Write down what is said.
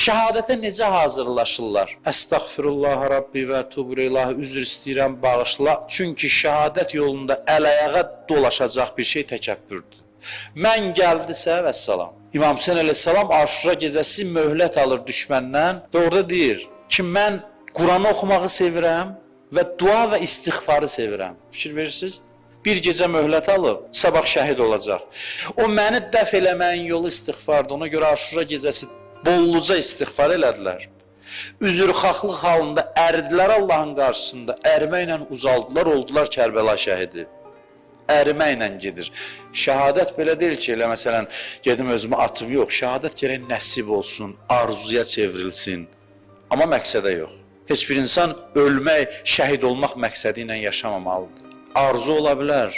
Şəhadətə necə hazırlaşırlar? Əstəğfirullah Rabbi və ətubu ilayh, üzr istəyirəm, bağışla. Çünki şəhadət yolunda əl-ayağa dolaşacaq bir şey təkəbbürdür. Mən gəldisə vəssalam. İmam Hüseyn əleyhissalam Aşura gecəsi möhlət alır düşməndən və orada deyir ki, mən Quranı oxumağı sevirəm və dua və istiğfarı sevirəm. Fikir verirsiniz? Bir gecə möhlət alıb, sabah şəhid olacaq. O məni dəf eləməyin yolu istiğfardır. Ona görə Aşura gecəsi bolluca istiğfar elədilər. Üzrxahlıq halında əridilər Allahın qarşısında, əriməklə ucaldılar, oldular Kərbəla şəhidi. Əriməklə gedir. Şəhadət belə deyil ki, elə məsələn, gedim özümü atım, yox. Şəhadət gərək nəsib olsun, arzuya çevrilsin. Amma məqsədə yox. Heç bir insan ölmək, şəhid olmaq məqsədi ilə yaşamamalıdır. Arzu ola bilər.